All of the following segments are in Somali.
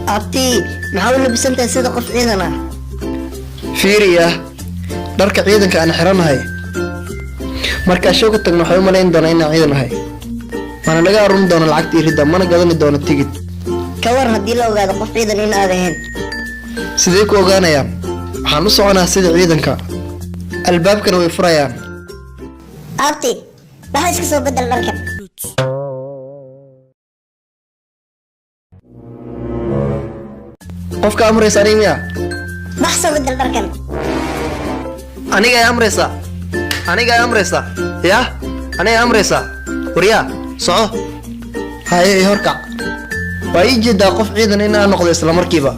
Abti, maxaa u labisantahay sida qof ciidan ah? Fiiriya dharka ciidanka aan xiranahay. Markaa show ka tagno waxay u malayn doonaa inaan ciidan ahay. Mana laga aruurin doona lacagta iridda, mana gadani doono tigid. Ka waran haddii la ogaado qof ciidan in aad ahayn? Sidee ku ogaanayaan? Waxaan u soconaa sida ciidanka. Albaabkana way furayaan. Abti, maxaa iska soo bedel dharkan? Qofka amraysa aniga miya? Bax, soo bedel dharkan. Aniga ay amraysaa. Aniga ay amraysaa. Yaa? Aniga ay amraysaa. Waryaa, soco. Haye, i horkac. Waa ii jeedaa qof ciidan in aan noqdo isla markiiba.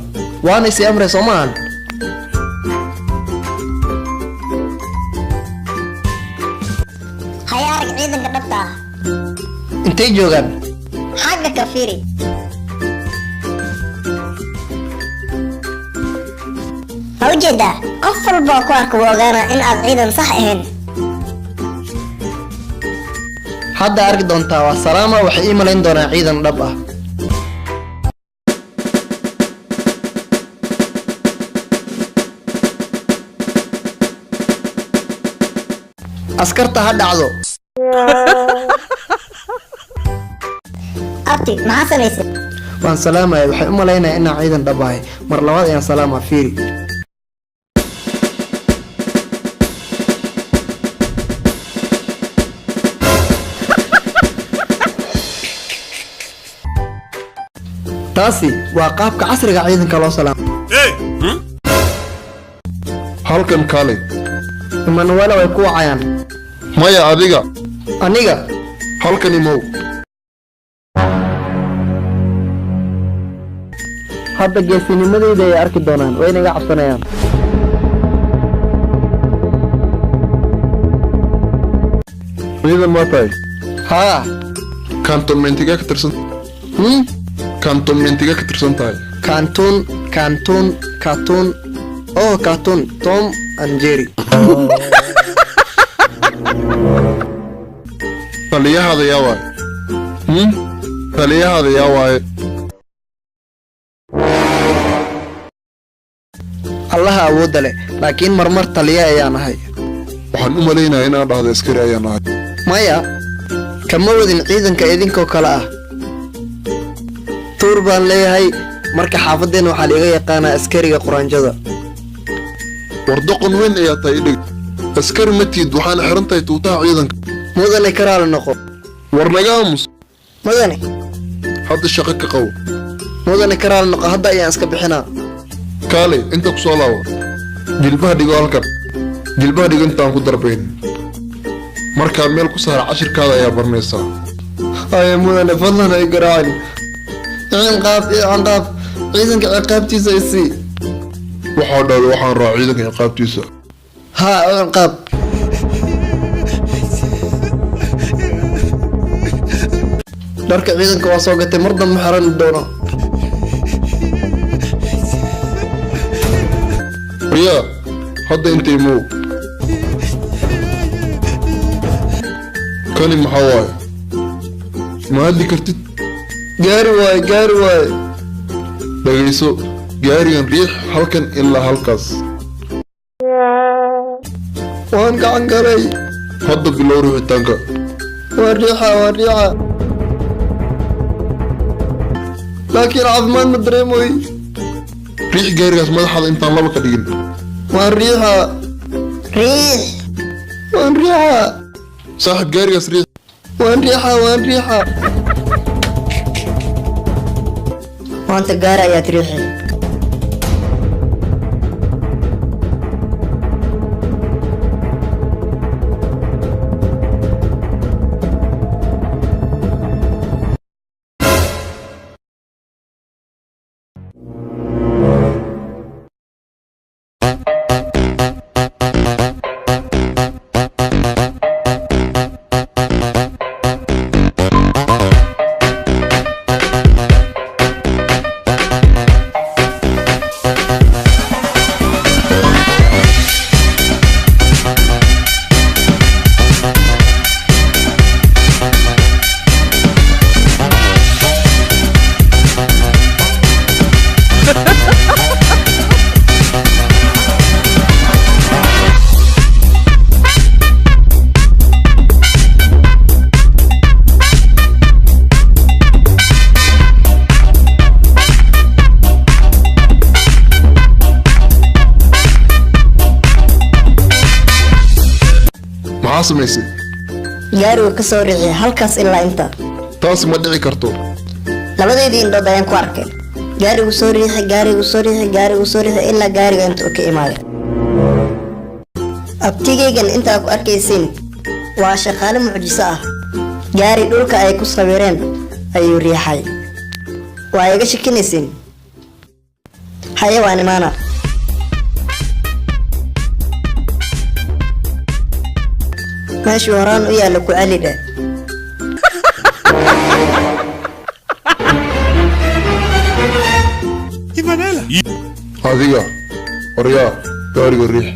Waana isii amray soo maahan. Haya, arag ciidanka dhabta ah. Intay joogaan? Xagga ka fiiri. Ma u jeedaa? Qof walba oo ku arka wuu ogaanaa in aad ciidan sax ahayn. Hadda arki doontaa waa salaama, waxay ii malayn doonaa ciidan dhab ah. Askarta ha dhacdo. Abti, maxaa samaysay? Waan salaamaya, waxay u malaynayaa inaan ciidan dhab ahay. Mar labaad ayaan salaamaa, fiiri. Taasi waa qaabka casriga ciidanka loo salaamo. Halkan kaalay. Emanuela way ku wacayaan. Maya, adiga. Aniga? Halkan imow. Hadda geesinimadeyda ay arki doonaan, wayna iga cabsanayaan. Ciidan ma tahay? Haa. Kantonmentiga ka tirsan? Hmm? Kantonmentiga ka tirsan tahay? Kaantun, kaantun, kaatun. Oh, kaatun, Tom and Jerry. Taliyahaada yaa waaye? Hmm? Taliyahaada yaa waaye? Allaha awoodda leh, laakiin marmar taliya ayaan ahay. Waxaan u malaynayaa inaan dhahdo askari ayaan ahay. Maya, kama wadin ciidanka idinkoo kale ah. Tuur baan leeyahay, marka xaafaddeena waxaa liiga yaqaanaa askariga quraanjada. War doqon weyn ayaa tahay, idhig. Askari ma tiid, waxaana xiran tahay tuutaha ciidanka. Mudane, karaale noqo. War naga aamus. Mudane. Hadda shaqo ka qabo. Mudane, karaale noqo, hadda ayaan iska bixinaa. Kaalay, inta ku soo laabo. Jilbaha dhigo halkan. Jilbaha dhigo intaan ku darbayn. Markaa meel ku saara cashirkaada ayaa baranaysaa. Haye mudane, fadlan ha i garaacin. Ciqaab, ciqaab, ciidanka ciqaabtiisa i sii. Waxaa dhahday waxaan rabaa ciidanka ciqaabtiisa. Haa, ciqaab. Dharka ciidanka waa soo gatay, mar dambe xiran doono. Riyaa, hadda inta imow. Kani maxaa waaye? Ma hadli kartid? Gaari waaye, gaari waaye. Dhagayso, gaarigan riix halkan ilaa halkaas. Waan gacan galay. Hadda bilow riixitaanka. Waan riixa, waan riixa. Laakiin caafimaad ma dareemoy. Riix gaarigaas madaxaada intaan laba ka dhigin. Waan riixa. Riix. Waan riixa. Saaxiib, gaarigaas riix. Waan riixa, waan riixa. Maanta gaari ayaad riixay. Maxaa samaysay? Gaarigu ka soo riixay halkaas ilaa inta. Taasi ma dhici karto. Labadeydii indhood ayaan ku arkay. Gaarigu soo riixay, gaarigu soo riixay, gaarigu soo riixay ilaa gaariga inta uu ka imaaday. Abtigaygan intaa ku arkaysiin waa shaqaale mucjiso ah. Gaari dhulka ay ku sawireen ayuu riixay. Waa iga shakinaysiin? Haye, waan imaana. Meeshuu horaan u yaalla ku celi dheh. Adiga waryaa, gaariga riix.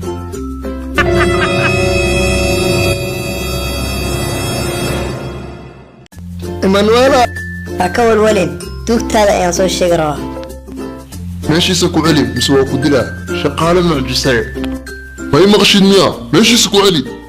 Emanuela. Ha ka walwalin, tuugtaada ayaan soo sheegi rabaa. Meeshiisa ku celi mise waa ku dilaa. Shaqaale mucjisee, ma ii maqashid miyaa? Meeshiisa ku celi.